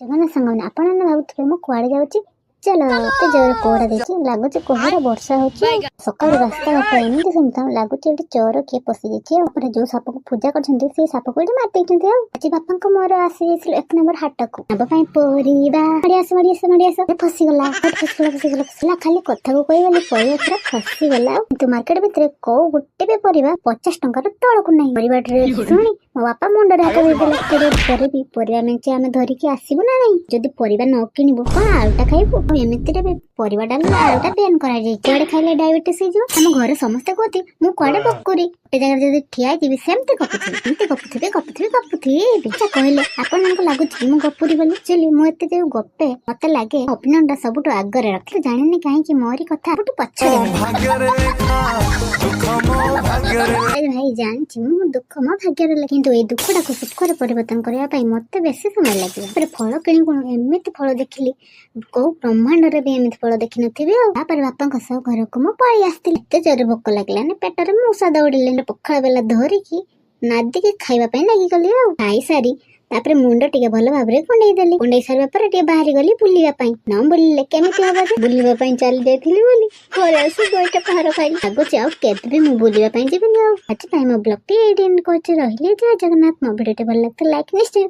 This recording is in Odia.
ଜଗନ୍ନାଥ ସାଙ୍ଗମାନେ, ଆପଣମାନେ ଭାବୁଥିବେ ମୁଁ କୁଆଡ଼େ ଯାଉଛି। ଚାଲ, ଏତେ ଜୋରେ କୁହୁଡ଼ା ଦେଇଛି, ଲାଗୁଛି କୁହୁଡ଼ା ବର୍ଷା ହଉଛି। ସକାଳୁ ରାସ୍ତାଘାଟ ଏମିତି ସୁନସାନ ଲାଗୁଛି, ଏଠି ଚୋର କିଏ ପଶିଯାଇଛି। ଆଉ ଉପରେ ଯୋଉ ସାପକୁ ପୂଜା କରିଛନ୍ତି, ସେଇ ସାପକୁ ଏଠି ମାରି ଦେଇଛନ୍ତି। ଆଉ ଆଜି ବାପାଙ୍କ ମୋର ଆସି ଯାଇଥିଲୁ 1 ନମ୍ବର ହାଟକୁ ନବା ପାଇଁ ପରିବା। ମାଡ଼ି ଆସ, ମାଡ଼ି ଆସ, ମାଡ଼ି ଆସ। ଫସିଗଲା, ଫସିଗଲା, ଫସିଗଲା, ଫସିଗଲା। ଖାଲି କଥାକୁ କହିଗଲି, ପରିବା ପୁରା ଖସିଗଲା। ଆଉ କିନ୍ତୁ ମାର୍କେଟ ଭିତରେ କୋଉ ଗୋଟେ ବି ପରିବା 50 ଟଙ୍କାର ତଳକୁ ନାହିଁ। ପରିବା ଶୁଣି ମୋ ବାପା ମୁଣ୍ଡରେ ହାତ ଦେଇଦେଲେ। ପରେ ବି ପରିବା ମେଞ୍ଚେ ଆମେ ଧରିକି ଆସିବୁ ନା ନାହିଁ? ଯଦି ପରିବା ନ କିଣିବୁ, କଣ ଆଳୁଟା ଖାଇବୁ? ଆଉ ଏମିତିରେ ବି ପରିବା ଡାଲି ଆଳୁଟା ବ୍ୟାନ୍ କରାଯାଇଛି, କୁଆଡେ ଖାଇଲେ ଡାଇବେଟିସ୍ ହେଇଯିବ। ଆମ ଘରେ ସମସ୍ତେ କୁହନ୍ତି ମୁଁ କୁଆଡେ ବକୁରି। ଗୋଟେ ଜାଗାରେ ଯଦି ଠିଆ ହେଇଯିବି, ସେମିତି ଗପୁଥିବି, ଏମିତି ଗପୁଥିବି, ଗପୁଥିବି, ଗପୁଥିବି। ଆଚ୍ଛା କହିଲେ, ଆପଣମାନଙ୍କୁ ଲାଗୁଛି କି ମୁଁ ଗପୁରୀ ବୋଲି? ଆକ୍ଚୁଆଲି ମୁଁ ଏତେ ଯୋଉ ଗପେ, ମତେ ଲାଗେ ଅଭିନୟଟା ସବୁଠୁ ଆଗରେ ରଖେ। ଜାଣିନି କାହିଁକି ମୋରି କଥା ସବୁଠୁ ପଛରେ। ଭାଗ୍ୟରେ ଲେଖା ଦୁଃଖ ମୋ ଭାଗ୍ୟରେ। ଆରେ ଭାଇ, ଜାଣିଛି ମୁଁ ଦୁଃଖ ମୋ ଭାଗ୍ୟରେ ଲେଖା, କିନ୍ତୁ ଏଇ ଦୁଃଖଟାକୁ ସୁଖରେ ପରିବର୍ତ୍ତନ କରିବା ପାଇଁ ମତେ ବେଶୀ ସମୟ ଲାଗିବ। ତାପରେ ଫଳ କିଣିବୁ, ଏମିତି ଫଳ ଦେଖିଲି, କୋଉ ବ୍ରହ୍ମାଣ୍ଡରେ ବି ଏମିତି ଫଳ ଦେଖିନଥିବି। ଆଉ ତାପରେ ବାପାଙ୍କ ସହ ଘରକୁ ମୁଁ ପଳେଇ ଆସିଥିଲି। ଏତେ ଜୋରେ ଭୋକ ଲାଗିଲାନି, ପେଟରେ ମୂଷା ଦୌଡ଼ିଲେଣି। ପଖାଳ ବେଲା ଧରିକି ନାଦିକି ଖାଇବା ପାଇଁ ଲାଗିଗଲି। ଆଉ ଖାଇସାରି ତାପରେ ମୁଣ୍ଡ ଟିକେ ଭଲ ଭାବରେ କୁଣ୍ଡେଇ ଦେଲି। କୁଣ୍ଡେଇ ସାରିବା ପରେ ଟିକେ ବାହାରି ଗଲି ବୁଲିବା ପାଇଁ। ନ ବୁଲିଲେ କେମିତି ହବ ଯେ? ବୁଲିବା ପାଇଁ ଚାଲି ଯାଇଥିଲି ବୋଲି ଘରେ ଆସି ଗୋଇଠା ପାହାର ଖାଇଲି। ଲାଗୁଛି ଆଉ କେବେ ବି ମୁଁ ବୁଲିବା ପାଇଁ ଯିବିନି। ଆଉ ଆଜି ପାଇଁ ମୋ ବ୍ଲଗଟି ଏଇଠି ଏଣ୍ଡ କରୁଛି। ରହିଲି, ଜୟ ଜଗନ୍ନାଥ। ମୋ ଭିଡ଼ିଓଟି ଭଲ ଲାଗିଥିଲେ ଲାଇକ୍ ନିଶ୍ଚୟ